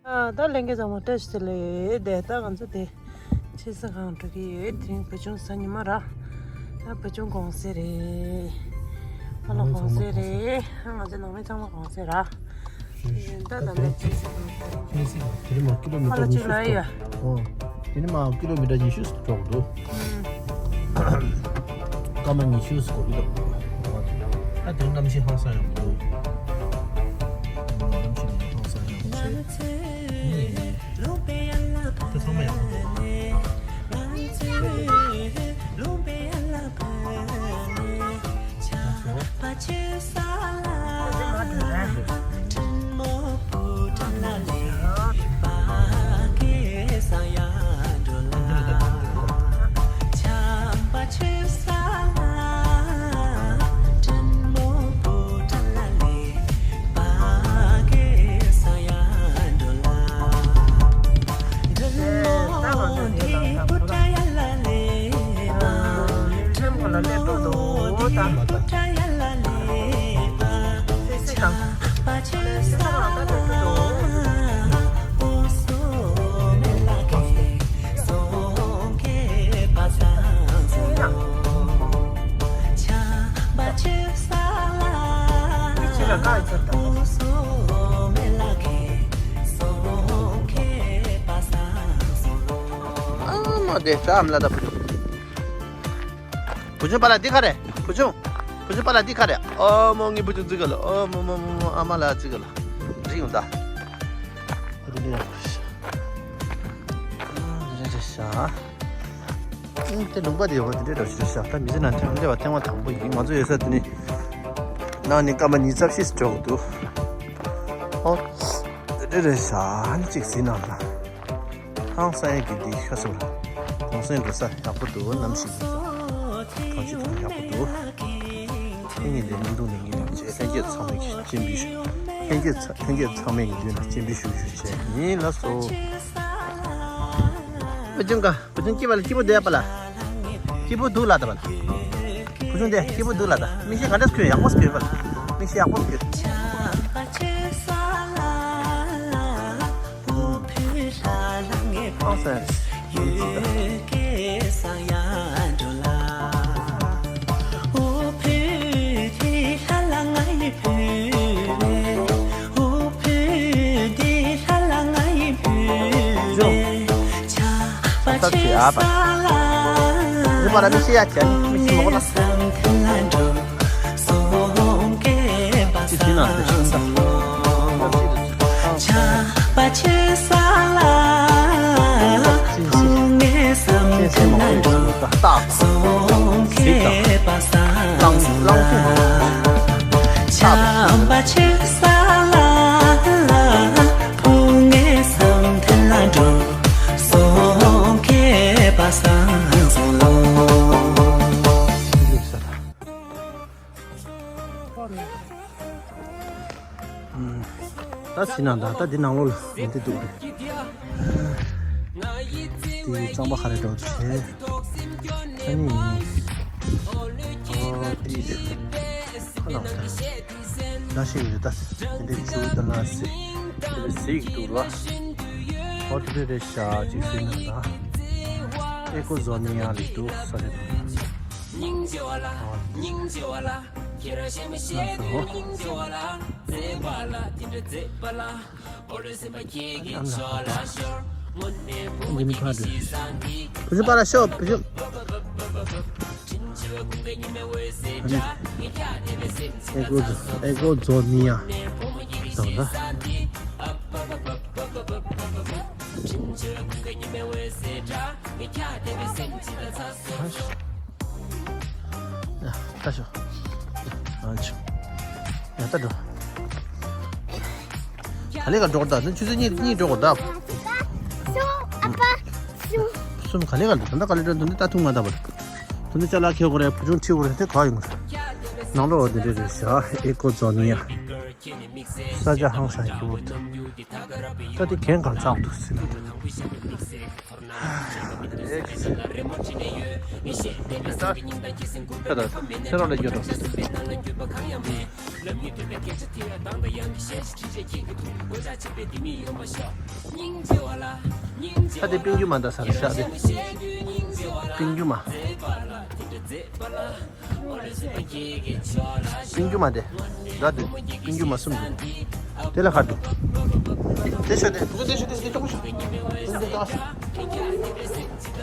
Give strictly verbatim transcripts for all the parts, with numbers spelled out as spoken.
ཨ། ད་ལྷན་རྒྱས་ཚང་མ་བཀྲ་ཤིས་བདེ་ལེགས། དེ་ད་ང་ཚོ་དེ་ཆེ་ས་གང་འགྲོ་གི་ཡོད། དེ་རིང་བུ་ཆུང་གཟའ་ཉི་མ་ར། ད་བུ་ཆུང་དགོང་ཟས་རེད། ཨ་ལ་དགོང་ཟས་རེད། ང་ཚོ་ནང་མི་ཚང་མ་དགོང་ཟས་ར། ད་ད་ལྟ་ཆེ་ས་གང་འགྲོ་གི་ཡོད། དེ་ནི་མ་ཀི་ལོ་མི་ཧ་ལ་ཊར་ཉི་ཤུ་ཅིག་ལ་ཡ། ཨོ། དེ་ནི་མ་ཀི་ལོ་མི་ཊར་ཉི་ཤུ་འགྲོ་གི་འདུག་སྐར་མ་ཉི་ཤུ་འགོར་གྱི་འདུག་ཨ་དེ་གནམ་གཤིས་ཧང་སང་ཡག་པོ་འདུག་གནམ་གཤིས་འདི་ཧང་སང་ཡག་པོ་བྱས། ཨུམ། དེ་ཚང་མ་ཡག་པོ་འདུག་ཨ་མ་དེ་ཙམ་ལ་ད། བུ་ཆུང་པཱ་ལགས་འདི་ག་རེ། བུ་ཆུང་། བུ་ཆུང་པཱ་ལགས་འདི་ག་རེ། ཨོ་མོ་ངའི་བུ་ཆུང་ཙི་ག་ལ། ཨོ་མོ་མོ་མོ་མོ་ཨ་མ་ལགས་ཙི་ག་ལ། འདི་ཡོང་ད། རེ་རེ་ཤ། ཨུམ། དེ་ལུང་པ་དེ་ཡོང་བ་དེ་འདྲའི་འདྲ་ཞིག་རེད་ཤག་ད་མི་ཚེ་ནང་ཐེངས་འདྲ་བ་ཐེངས་མ་དང་པོ་ཡིན། ང་ཚོ་ཡོད་ས་དེ་ནི་ནང་ནས་སྐར་མ་ཉི་ཤུ་རྩ་བཞི་འགྲོ་གི་འདུག་ཨོ། དེ་འདྲ་རེད་ཤག་ཨ་ནི་གཅིག་གཟིགས་གནང་ལ། ཧང་སང་ཡག་གི་འདི་ཤ་སོ་ར། གུང་སེང་འགྲོ་ས་ཡག་པོ་འདུག་གནམ་གཤིས་འདི་གང་ཅི་ཐང་ཡག་པོ་འདུག་ཨ་ནི་ལས་མི་འདུག་ནས་ངས་ནམ་བྱས་ལྷན་རྒྱས་ཚང་མས་ཀྱི་སྤྱན་འབུལ་ཞུ། ལྷན་རྒྱས་ཚ་ལྷན་རྒྱས་ཚང་མས་ཀྱི་མདུན་ལ་སྤྱན་འབུལ་ཞུ་ཞུ་བྱས་ཡིན་ལགས་སོ། བུ་ཆུང་ག་བུ་ཆུང་སྐྱིད་པ་ལ་སྐྱིད་པོ་སྡོད་པ་ལ། སྐྱིད་པོ་འདུག་ལ་ད་པ་ལ། བུ་ཆུང་དེ་སྐྱིད་པོ་འདུག་ལ་ད། མིག་ཤེལ་ག་འདྲ་སྐྱོན་ཡག་པོ་སྐྱོན་པ་ལ། མིག་ཤེལ་ཡག་པོ་སྐྱོན། ཨང་སན། ཚ་ཚ་བྱེད་ཨ་པ། རི་པ་ར་མི་ཤེས་ཡ་ཅན་མི་ཤེས་མོ་ལ། ཅི་ཟིན་ན་དེ་ཤིན་ད། ཅི་ཟིན་ཅི་ཟིན་མོ་ལ་ཡོད་ད་ཏག་ཟིག་དང་། ལང་ལང་ཅི་མོ་ལ། ཏག་ཟིག་དང་། ད་ཕྱི་ནང་ད་ལྟ་འདི་ནང་ལོགས་ལ་ཡོང་དུས་འདུག་རེད། དེ་གཙང་པ་ཁ་རེ་འགྲོ་བྱས། ཨ་ནི། ཨོ་དེ་དེ་ཁ་ལག་ད། ད་ཤེས་ཀྱི་རེད་ད། དེ་འདྲའི་ཆུ་བོ་ད་ན་སི། དེ་འདྲའི་ཟིག་འདུག་ར། ཨོ་དེ་འདྲའི་རེད་ཤག་ཅིག་ཤེས་ན་ད། ཨེ་ཀོ་ཛོ་ནི་ཡ་ལ་འདུག་ས་རེད། སྙིང་རྗེ་བ་ལ། སྙིང་རྗེ་བ་ལ། ཁྱེད་རང་གཤེད་མ་གཤེད་ཀྱི་སྙིང་རྗེ་བ་ལ། མཛེས་པ་ལ། དེ་འདྲ་མཛེས་པ་ལ། ཨོ་ལེ་སེམས་པ་ཁྱེད་ཀྱི་ཞོ་ལ་ཤོར། དངོས་གནས་བུ་མོ་ཉིད་ཀྱི་ཤི་སང་གི། བུ་ཆུང་པཱ་ལགས་ཤོག་བུ་ཆུང་། ཨེ་ཀོ་ཛོ་ཨེ་ཀོ་ཛོ་ནི་ཡ། ད་ད། ཡ། ད་ཤོག་ཡ། ཨ་ཆུ། ཡ། ད་འགྲོ། ག་ལེ་ག་འགྲོ་ད། ཆུ་ཚོད་གཉིས་གཉིས་འགྲོ་གོ་ད། གསུམ། ཨ་ཕ། གསུམ། གསུམ་ག་ལེ་ག་འགྲོ་ད། ད་ག་ལེ་འགྲོ་འདུག་ནི་ད་ཐུག་མ་ད་པ། དེ་ནི་ཅ་ལག་ཁྱེར་དགོས་རེད། བུ་ཆུང་ཁྲིད་དགོས་རེད། དེ་ག་ཡོང་གི་རེད། ནང་ལོགས་འདི་འདྲ་རེད་ཤག་ཨེ་ཀོ་ཛོ་ནི་ཡ། ས་ཆ་ཧང་སང་སྐྱིད་པོ་འདུག་ད་དེ་གན་གང་ཚག་འདུག་ཟེར་ན། ད་ད་ཚེ་རོགས་ལ་རྒྱུ་དང་། ད་དེ་སྤུན་རྒྱུ་མ་འདྲ་ས་རེད་ཤག་དེ། སྤུན་རྒྱུ་མ། སྤུན་རྒྱུ་མ་དེ། ད་དེ་སྤུན་རྒྱུ་མ་གསུམ་འདུག་དེ་ལ་ཁ་འདུག་དེ་ཤོད་དེ། དེ་ཤོད་དེ། དེ་ཤོད་དེ། དེ་ཤོད་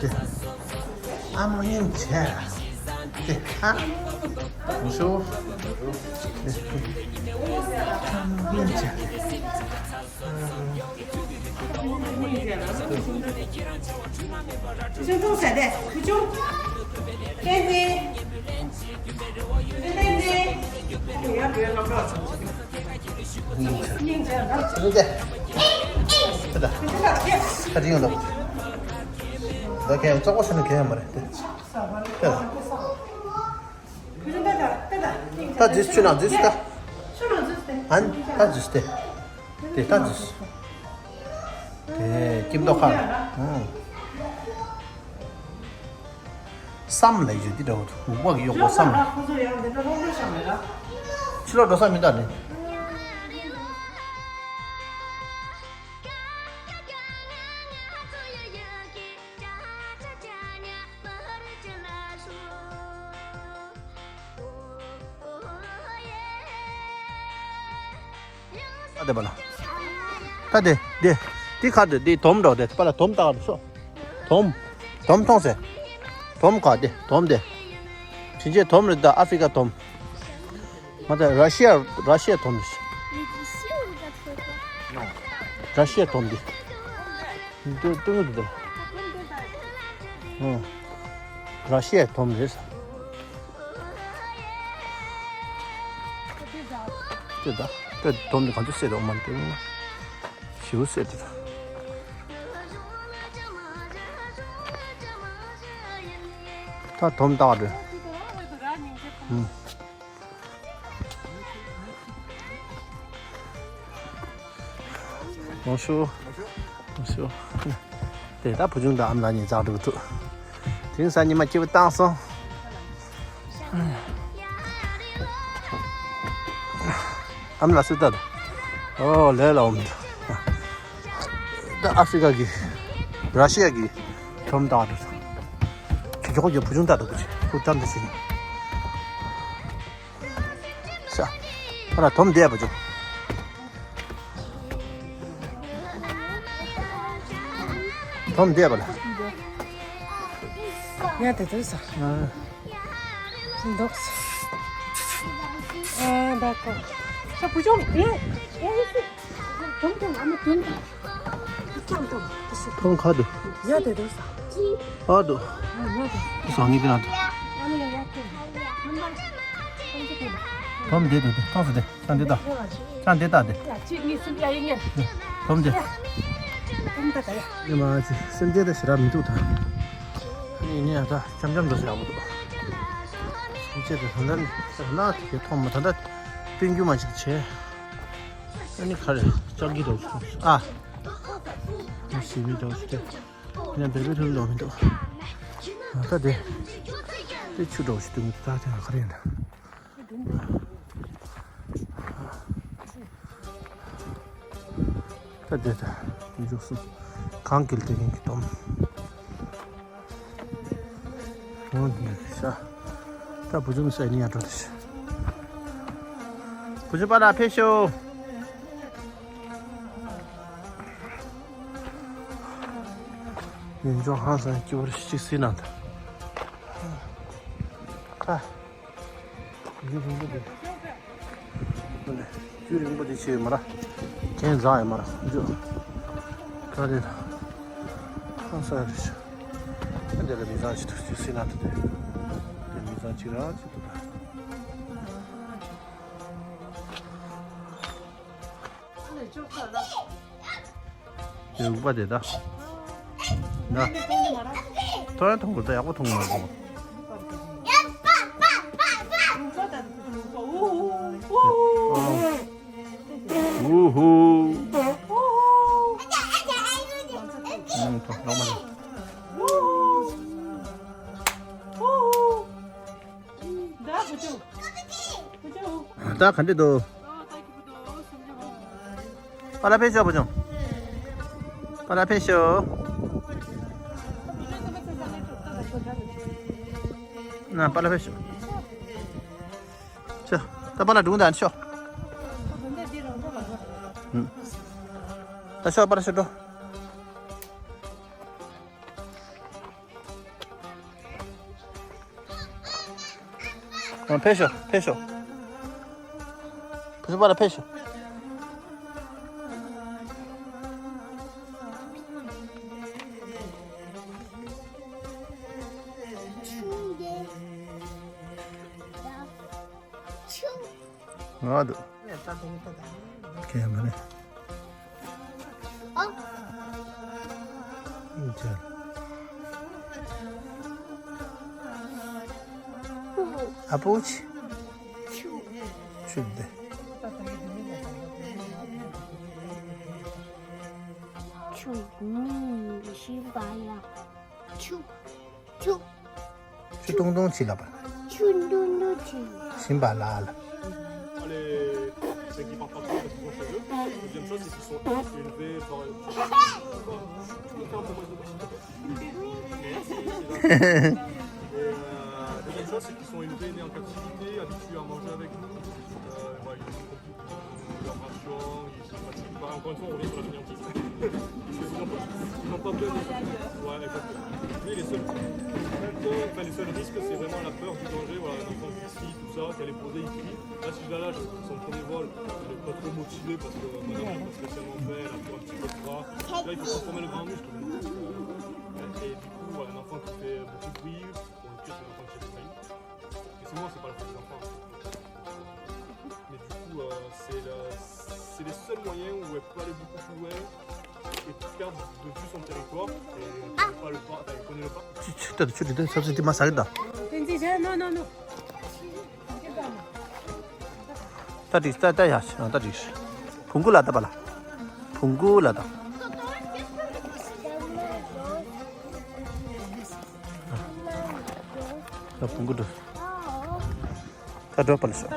དེ། ཨ་མ་སྙིང་རྗེ། དེ་ཨ། མི་ཤོ། དེ་ཨ་མ་སྙིང་རྗེ། ཆུང་ཆུང་ཟེར་ཏེ། ཆུང་ཆུང་། བསྟན་འཛིན། བསྟན་འཛིན། སྙིང་རྗེ། སྙིང་རྗེ། ད་ད། ད་དེ་ཡོང་དོ། ད་གས་ཙོག་པོ་ཟེར་ན་གས་ཡང་མ་རེད་དེ། ད་ད། ད་འཛུལ་ཆུ་ནང་འཛུལ་ད། ཨན་ད་འཛུལ་ཏེ། དེ་ད་འཛུལ། དེ་སྐྱིད་མདོག་ཁ། ཨང་། སྲམ་ལ་ཡོད་དེ་འདྲ་བོ་འདུག་འུག་པ་གི་གཡོག་པོ་སྲམ་ལ། ཕྱི་ལོགས་འགྲོ་ས་མི་འདུག་ནི། ད་དེ་པ་ལ། ད་དེ་དེ་དེ་ག་དེ་དེ་དོམ་འགྲོ་དེ་པ་ལ་དོམ་ད་ག་སོ། དོམ། དོམ་མཐོང་སེ། དོམ་ག་དེ་དོམ་དེ། ཕྱིན་ཆད་དོམ་རེད་ད། ཨ་ཧྥི་ཀ་དོམ། མ་ད་ར་ཤི་ཡ་ར་ཤི་ཡ་དོམ་རེད། ར་ཤི་ཡ་དོམ་དེ། ཏུ་ཏུ་ངུ་དུ། ཨང་། ར་ཤི་ཡའི་དོམ་རེད་ས། ཏེ་ད་ཏེ་དོམ་དེ་ག་ཚོད་བསད་འདུག་མ་ནི་ཞིའུ་བསད་དེ་ད། ད་དོམ་བཏགས་རེད། ཨང་། ལོངས་ཤུགས། ལོངས་ཤུགས། དེ་ད་བུ་ཆུང་དང་ཨ་མ་ལགས་གཉིས་ཙག་སྒྲིལ་ཐུག་དེ་རིང་གཟའ་ཉི་མ་སྐྱིད་པོ་བཏང་སོང་། ཨ་མ་ལགས་སུ་ལྟ་དང་། ཨོ་ལས་ལ་འོང་། ད་ཨ་ཧྥི་ཀ་གི། ར་ཤི་ཡ་གི། དོམ་ལྟ་དང་། ཁྱོད་ཁྱོད་ཀྱི་བུ་ཆུང་ལྟ་དང་བུ་ཆུང་ཁུ་ཏམ་དུ་ཕྱིན། ཤ། ཁོ་ལ་དོམ་བསྡད་པ་ཅུ། དོམ་བསྡད་པ་ལ། ཡ་དེ་དུས་ས། འདོགས། ཨ་ད་ཀོ། ཁྱོད་བུ་ཆུང་། ཨེ། ཨེ། དོམ་དོམ་ཨ་མ་དོམ་དོམ། ཁོང་ཁ་དུ། ཡ་དེ་དུ་ས། ཨ་དུ། ཨ་ཡ་དེ། སང་ཉིན་དེ་ན་དུ། ཨ་ལ་ཡ་ཡ་དེ། དོམ་དེ་དེ་དེ་ཐོངས་སུ་དེ། ཅང་དེ་ད། ཅང་དེ་ད་དེ། ཡ་གཅིག་གཉིས་གསུམ། ཡ་ཡིན་ངེ། དོམ་དེ། དོམ་ད་ད་ཡ། ཨེ་མ་ཅི་སེམས་ཅན་ད་ཞེ་དྲག་མི་འདུག་ད། ཨ་ནི་ཡིན་ཡ་ད་འཆམ་འཆམ་འགྲོ་ཞེ་དྲག་མི་འདུག་སེམས་ཅན་ད་ད་ད་ནི་ད་ན་དེ་གས་མཐོང་མ་ད་ད་སྤུན་རྒྱུ་མ་ཅིག་བྱས། ཨ་ནི་ག་རེ་ལྕགས་ཀྱི་འདྲ་བོ་ཞིག་ཨ། ཨ་ཞི་མི་འདྲ་བོ་ཞིག་སྟེ། ཡང་བེ་བེ་ལྷོད་ལྷོད་མི་འདུག་ཨ་ད་དེ། དེ་ཆུ་འདྲ་བོ་ཞིག་འདུག་ད་དེ་ག་རེ་ཡིན་ད། ད་དེ་ད། འཇུག་སོང་། གངས་དཀྱིལ་དེ་ཡིན་གྱི་དོམ། འོ་འདི་ཤ། ད་བུ་ཆུང་ས་ནི་ཡ་འགྲོ་དེ་ཤ། བུ་ཆུང་པ་ལ་ཕེབས་ཤོག་ཡིན་ཅོག་ཧང་སང་སྐྱིད་པོ་རེ་ཞིག་སྲིད་ན་ད། ད། རྒྱུ་རིང་པོ་འདུག་རྒྱུ་རིང་པོ་འདི་ཆེ་ཡོད་མ་ར། གན་བཟང་ཡོད་མ་ར། རྒྱུ། ག་རེ་ལ། ཧང་སང་རེད་ཤག་ཨ་འདི་ལ་མི་བཟང་ཞིག་འདུག་རྒྱུ་སྲིད་ན་ད་དེ། དེ་མི་བཟང་ཅིག་ར་ཅིག་འདུག་ད། དེ་འུག་པ་དེ་ད། ད། ཐོ་ཡང་མཐོང་གི་ད་ཡག་པོ་མཐོང་གི་མ་རེད། ཨོ། ཧུ་ཧུ། ཨུ་ཧུ། ཨུ་ཧུ། ད་ག་འདྲ་འདུག་པཱ་ལགས་ཕེབས་ཤོག་བུ་ཆུང་། པཱ་ལགས་ཕེབས་ཤོག་ན་པཱ་ལགས་ཕེབས་ཤོག་ཤོག་ད་པཱ་ལགས་སྒྲུང་དང་ཤོག་ད་ཤོག་པཱ་ལགས་ཤོག་འགྲོ། ཕེབས་ཤོག་ཕེབས་ཤོག་ཕེབས་ཤོག་པཱ་ལགས་ཕེབས་ཤོག་ང་འདུག་ཁྱེད་མ་ནི། ཨ། ཨིན་ཅི། ཨ་པོ་ཆི། ཆུ། ཆུ་དེ། ཆུ་ནི་ཤིང་པ་ཡ། ཆུ། ཆུ། ཆུ་ཏུང་ཏུང་ཆི་ལ་པ། ཆུ་ཏུང་ཏུང་ཆི། ཤིང་པ་ལ་ལ། Ah, les, celles qui parlent pas trop parce qu'ils ont cheveux. Deuxième chose, c'est qu'ils sont élevés par. Tu peux faire un peu moins de bruit, s'il te plaît ? Merci, c'est gentil. Et, euh, deuxième chose, c'est qu'ils sont élevés, nés en captivité, habitués à manger avec nous. Euh, voilà, ils ont compris que leur ration, ils sont fatigués. Bah, encore une fois, on revient sur la fainéantise. Ils n'ont pas, ils n'ont pas peur. Ouais, exactement. Lui, les seuls, enfin, les seuls risques, c'est vraiment la peur du danger. Voilà, un enfant qui crie, tout ça, qui allait poser, il crie. Là, si je la lâche, son premier vol, il est pas trop motivé parce que, euh, maintenant, il est pas spécialement fait, elle a peur un petit peu de bras. Là, il faut transformer le grand muscle maintenant. Et du coup, ouais, un enfant qui fait beaucoup de bruit, bon, le pire, c'est l'enfant qui fait des cailloux. Et souvent, c'est pas la faute des enfants. Mais du coup, euh, c'est le, c'est les seuls moyens où elle peut aller beaucoup plus loin et perdre de vue son territoire. Et elle connaît pas le parc, enfin, elle connaît le parc. ཆུ་ཆུ་ད་ཆུ་དེ་ད་ས་ཚིགས་དེ་མ་ཟ་གི་ད། ད་འགྲིག་ད་ད་ཡ་ད་འགྲིག་བུང་གུ་ལ་ད་པཱ་ལགས། བུང་གུ་ལ་ད། ད་བུང་གུ་འགྲོ། ད་འགྲོ་པཱ་ལགས་ཤོག་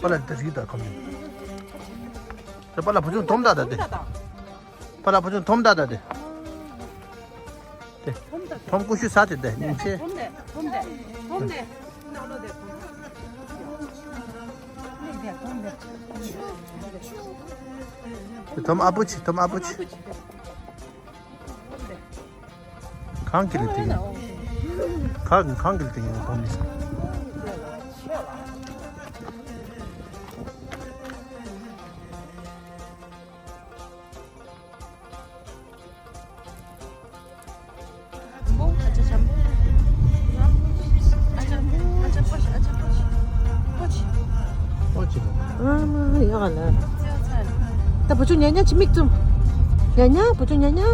པཱ་ལགས་དེ་རིགས་ད་ཁོམ་ཡིན། དེ་པཱ་ལགས་བུ་ཆུང་དོམ་ད་ད་དེ། པཱ་ལགས་བུ་ཆུང་དོམ་ད་ད་དེ། དེ། དོམ་ཀུ་ཤུ་ཟ་དེ་དེ་སྙིང་རྗེ། དོམ་ཨ་བུ་ཆི་དོམ་ཨ་བུ་ཆི། གང་གི་ལ་དེ་ཡིན། གང་གང་གི་ལ་དེ་ཡིན་དོམ་མི་ཟ། ཨ་མ་ཡག་ལ། ད་བུ་ཆུང་ཉ་ཉ་ཅི་མིག་བཙུམ། ཉ་ཉ་བུ་ཆུང་ཉ་ཉ།